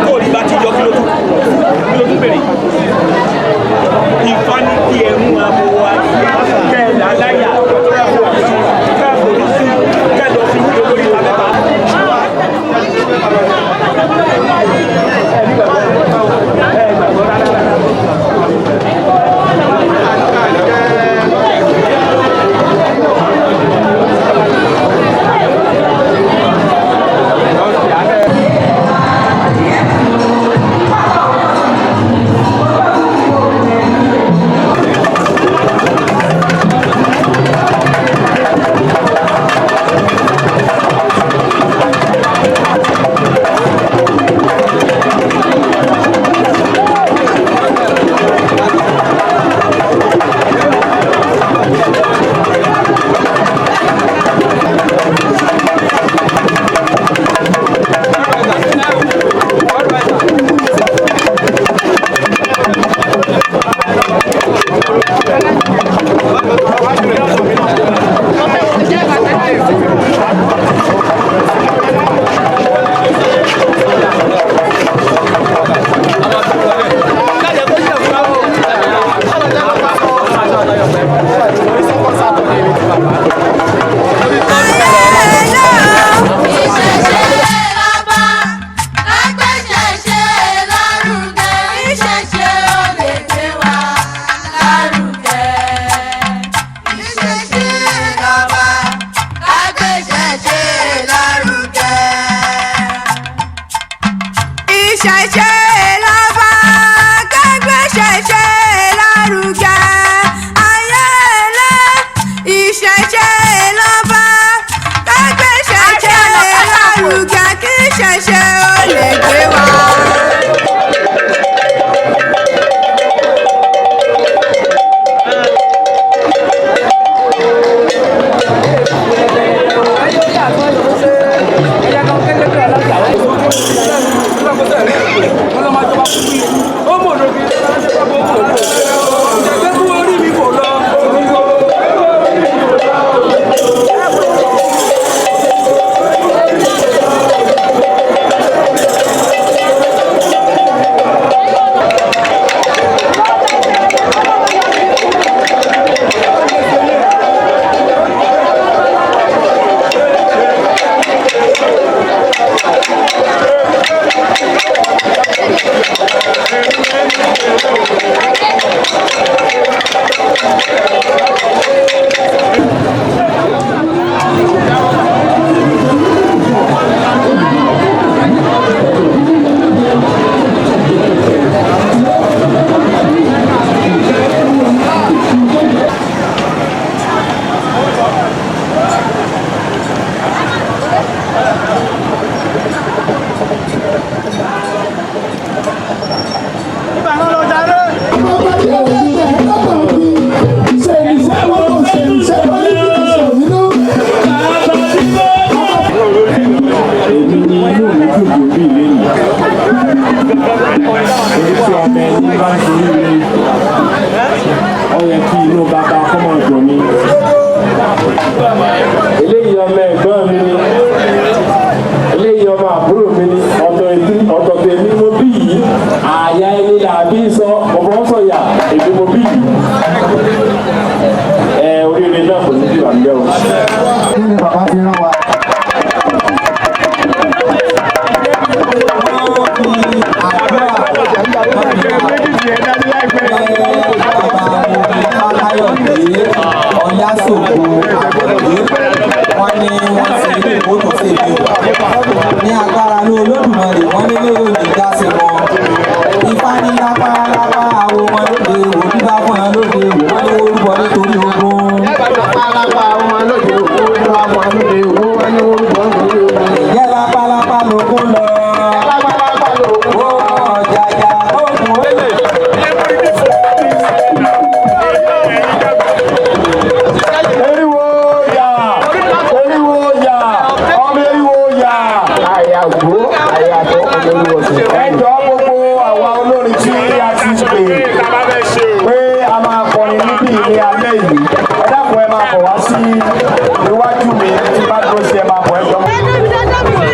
Kóòlì bá ti yọ, kí ló tún bèrè? Ifá ní kí ẹ mú abo adìyẹ, kẹ́ ẹ là láyà, kẹ́ ẹ forí sí, kẹ́ ẹ lọ fi wúlò lórí ìta mẹ́ta. Ìṣẹ̀ṣe lọ́ba, kágbéṣẹ̀ṣe lárugẹ. Ìṣẹ̀ṣe ò lè gbé wa lárugẹ. Ìṣẹ̀ṣe lọ́ba, kágbéṣẹ̀ṣe lárugẹ. Ìṣẹ̀ṣe lọ́ba, kẹ́gbẹ́ṣẹ̀ṣe lárugẹ. Ayẹlẹ, ìṣẹ̀ṣe lọ́ba, kẹ́gbẹ́ṣẹ̀ṣe lárugẹ, kí ìṣẹ̀ṣe ó lè gbé wa. ó tún ṣe mí o. Ní agbára ní Olódùmarè wọ́n lé lérò ní dáṣe wọn. Ifá ní lápá lápá àwọn ọmọ lóde òbí bá fún ẹ lóde wọ́n lé orúkọ nítorí ogun. Ìyẹ́ lápá lápá lógún lọ. Ó ọ̀jàjà ogun ó lè. Eriwo yà, eriwo yà, ọmọ eriwo yà. Ẹ jọ̀ọ́ gbogbo àwa olórin tí a ti pè pé a máa kọrin níbí ní alẹ́ yìí. Ẹ dákun, ẹ máa bọ̀ wá sí iwájú mi tí bá dúró sí, ẹ máa bọ̀, ẹ jọ̀ọ́.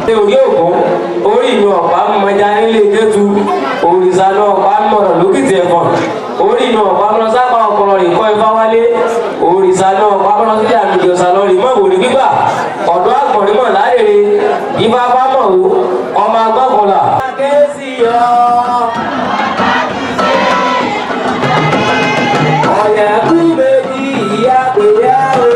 Ní orí ògún orí mi ọ̀pá mọ̀já nílé kẹ́tù òrìṣà náà ọ̀pá mọ̀rọ̀ lókìtì ẹ̀fọ̀n orí mi ọ̀pá mọ̀rọ̀ sápá ọ̀kọ̀rọ̀ rè kọ́ ifá wálé òrìṣà náà ọ̀pá mọ̀rọ̀ sí àmìjọ ọ̀sà lọ rè mọ̀ wòlé gbígbà ọ̀dọ́ àgbọ̀nrín mọ̀ láàrèrè ifá bá mọ̀ o ọmọ agbọ́kọ̀là. Kéésì yọ. Ọ̀yẹ̀kú méjì ìyá pè yá o.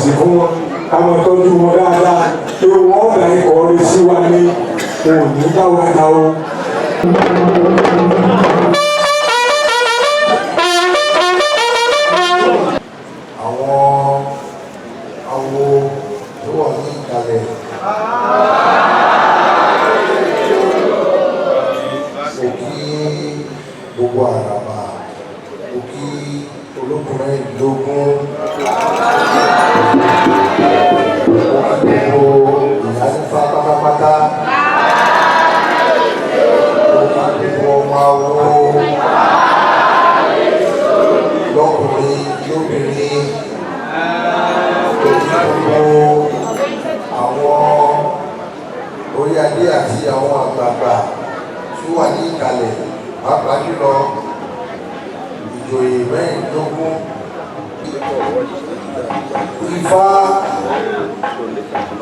sí fún wọn, ká máa tọ́jú wọn dáadáa, pé wọ́n bá ikọ̀ rẹ̀ sí wa ní wọn ò ní bá wa ta o. Àwọn awo tó wà ní ìkàlẹ̀, mo kí gbogbo àràbà, mo kí olókùnrin ìdógún, mo kí gbogbo ìyánífá pátápátá, mo kí gbogbo ọmọ awo lọ́kùnrin lóbìnrin, gbogbo àwọn orí adé àti àwọn àgbààgbà tí ó wà ní ìkàlẹ̀, pàápàá jùlọ ìjòyè mẹ́rìndínlógún. Ifá,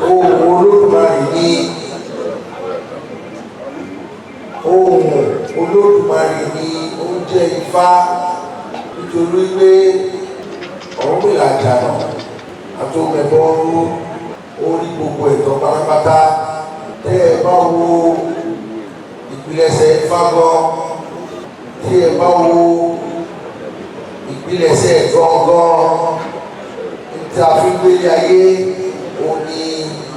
ohun Olódùmarè ní, ohun Olódùmarè ní ó ń jẹ́ Ifá, nítorí pé Ọ̀rúnmìlà àjànà àtòmẹ̀bọ̀rú ó rí gbogbo ẹ̀tọ́ pátápátá. Tẹ́ ẹ bá wo ìpilẹ̀ṣẹ̀ Ifá gan, tí ẹ bá wo ìpilẹ̀ṣẹ̀ gangan tí a fi gbélé ayé, ó ní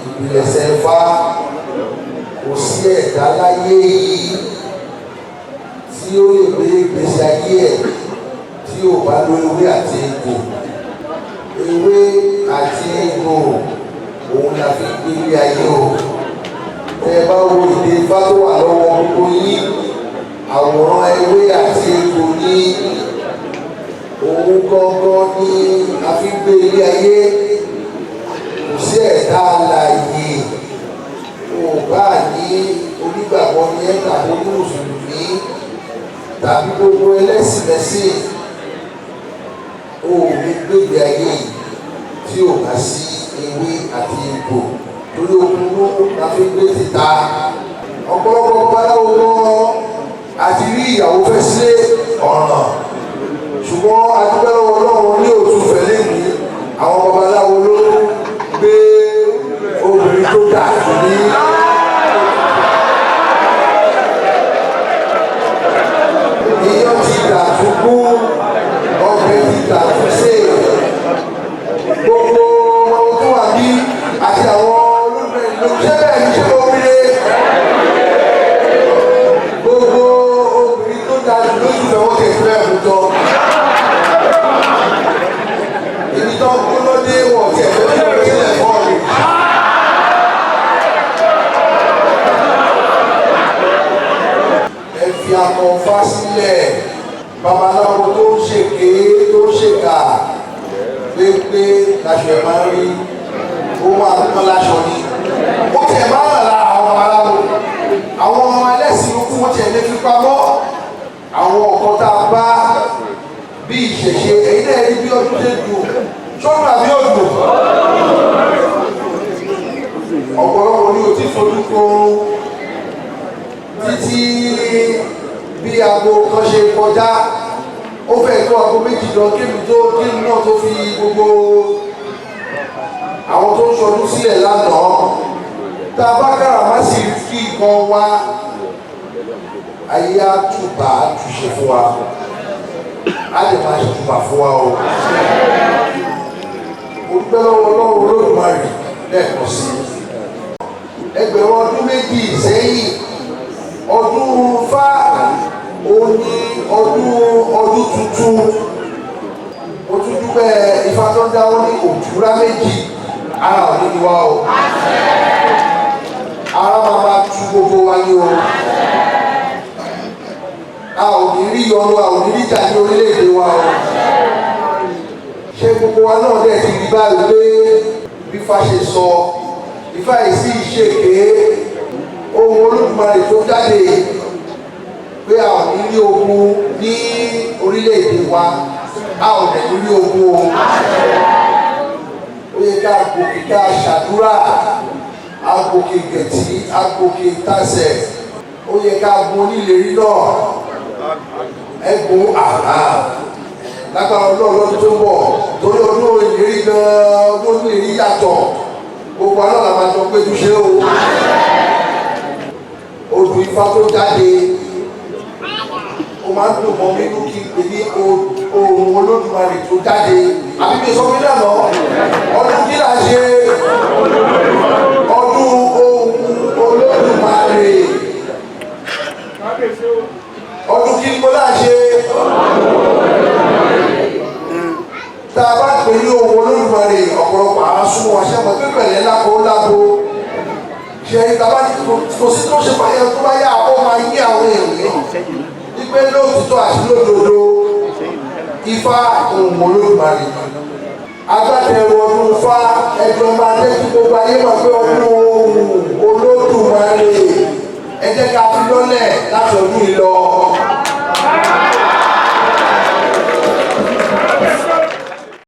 ìpilẹ̀ṣẹ̀ Ifá. Kò sí ẹ̀dá láyé yìí tí ó lè gbé ìgbésí ayé ẹ̀ tí ò bá lo ewé àti egbò. Ewé àti egbò, òun la fi gbé ilé ayé o. Tẹ ẹ bá wo ìdè Ifá tó wà lọ́wọ́ gbogbo yín, àwòrán ewé àti egbò ní, òun gangan ni a fi gbé ilé ayé. Kò sí ẹ̀dá alààyè, ò bá ní onígbàgbọ́ ní ẹ̀ tàbí onímùsùlùmí tàbí gbogbo ẹlẹ́sìn mẹ́sìn, o ò lè gbégbé ayé yìí tí ò bá sí ewé àti egbò, torí okun ló la fi gbé títa. Ọ̀pọ̀lọpọ̀ babaláwo gan àti rí ìyàwó fẹ́ sílé ọ̀ràn, ṣùgbọ́n adúpẹ́ lọ́wọ́ Ọlọ́run, ní òtún fẹ̀lẹ́ ní àwọn babaláwo ló gbé obìnrin tó dà jù ní. Iyán ti dà tún kú, ọbẹ̀ ti dà tún sè. Gbogbo ọmọ tó wà bí àti àwọn olólùfẹ́ ìlú, ṣé bẹ́ẹ̀ ni? Ṣé obìnrin, gbogbo obìnrin tó da jù lójú fẹ́ wọ́n kẹ̀ fẹ́ mú tọ́ ibi tó ń gbóná dé, wọ́n kẹ̀ fẹ́ fẹ́ sílẹ̀ fọ́ mi. Ẹ fi akọ fá sílẹ̀. Babaláwo tó ń ṣèké, tó ń ṣèkà, pépé láṣọ ẹ̀ máa ń rí, ó máa pọ́n láṣọ ni. Ó tiẹ̀ máa ń ràn lára àwọn babaláwo. Àwọn ẹlẹ́sìn okú wọn tiẹ̀ lè fi pamọ́ àwọn ọ̀kan tá a bá bí ìṣẹ̀ṣe. Èyí náà rí bí ọdún ṣe dùn sọ́nù àbí òdùn. Ọ̀pọ̀lọpọ̀ ni ò tí fojú kan títí bí aago kan ṣe kọjá, ó fẹ́ tó aago 2 lọ kébi tó kébi náà tó fi gbogbo àwọn tó ń sọdún sílẹ̀ lánàá. Tá a bá kára má sì kí nǹkan wá, ayé á tùbà á túṣe fún wa, á lè máa ṣe tùbà fún wa o. Mo dúpẹ́ lọ́wọ́ Ọlọ́run Olódùmarè lẹ́ẹ̀kan sí i. Ẹgbẹ̀rún ọdún 2 sẹ́yìn, ọdún fá òun ní ọdún tuntun. Mo tún dúpẹ́ Ifá tó ń dáwọ́ ní òtúrá méjì. Ara ò ní wá o, ara máa ma tu gbogbo wa ní o. A ò ní rí yọnu, a ò ní rí ìjà ní orílẹ̀-èdè wa o. Ṣé gbogbo wa náà dẹ̀ ti rí báyìí pé bí Ifá ṣe sọ, Ifá yìí sì ṣèké, ohun Olódùmarè tó jáde pé a ò ní rí ogun ní orílẹ̀-èdè wa, a ò dẹ̀ ní rí ogun o. Ó yẹ ká gòkè, ká ṣàdúrà, agòkè gẹ̀tì, agòkè tàṣẹ̀. Ó yẹ ká gun onílérí náà, ẹgùn àhà. Lágbára Ọlọ́run, lọ́dún tó ń bọ̀, torí ọdún ìlérí gan-an, ọdún ìlérí yàtọ̀, gbogbo alọ́ la máa jọ péjú ṣe o. Odù Ifá tó jáde, ó máa ń dùn mọ́ mi nínú kí n pè ní ohun Olódùmarè tó jáde. Àbí mi sọ fún mi náà, ọdún kí là ń ṣe? Ọdún ohun Olódùmarè. Ọdún kí ni mo là ń ṣe? Tá a bá pè ní ohun Olódùmarè, ọ̀pọ̀lọpọ̀ àwọn súnmọ́ wa ṣe mọ̀ pé pẹ̀lẹ́ lápò lápò ṣe ìtàbá ní kò sí tó ṣe fàyẹ tó bá yá, ó máa yí àwọn èèyàn wípé lóòtítọ́ àti lódodo, Ifá ohun Olódùmarè. Agbátẹrù ọdún Ifá, ẹjọ́ máa jẹ́ kí gbogbo ayé mọ̀ pé ọdún ohun Olódùmarè, ẹ jẹ́ ká fi lọ́lẹ̀ láti ọdún yìí lọ.